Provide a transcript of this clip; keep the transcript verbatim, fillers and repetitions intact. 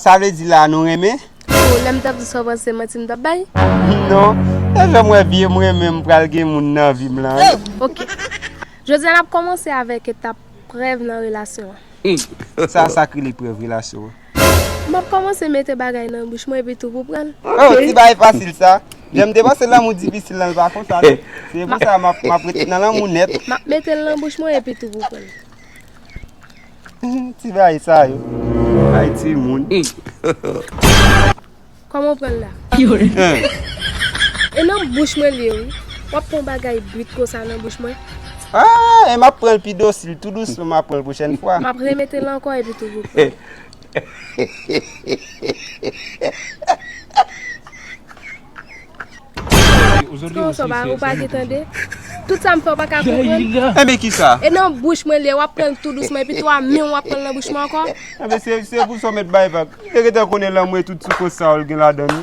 Sa vle di la nou renmen? Oh, lè m t ap di sa w panse manti m t ap bay? Non. E jan m wè vye m renmen m pral gen moun nan vi m lan wi. Ok. Jodi a n ap kòmanse avèk etap prèv nan relasyon an. Sa sa k rele prèv relasyon an? M ap kòmanse mete bagay nan bouch mwen epi tou pou pran l. Oh, ti bagay fasil sa. Jan m te panse lanmou difisil lan l pa konsa non. Se pou sa m ap m ap ret nan lanmou nèt. M ap mete l nan bouch mwen epi tou pou pran l. Ti bagay sa yo. Ay timoun. Kòman w pran l la? Hein. E nan bouch mwen l ye wi. W ap pran bagay brit konsa nan bouch mwen. Ah, e m ap pran l pi dosil, tou dousman m ap pran l pwochèn fwa. M ap remete l ankò epi tou pou pran l. Kòman sa w pa, ou pa gen tande? Tout sa m fè w pa ka konprann? Enben kisa? E nan bouch mwen l ye, w ap pran l tou dousman epi tou a men w ap pran l nan bouch mwen ankò. Enben se se pou sa w mèt bay vag. Li te gentan konnen lanmou e tout sou konsa w l gen ladan l wi.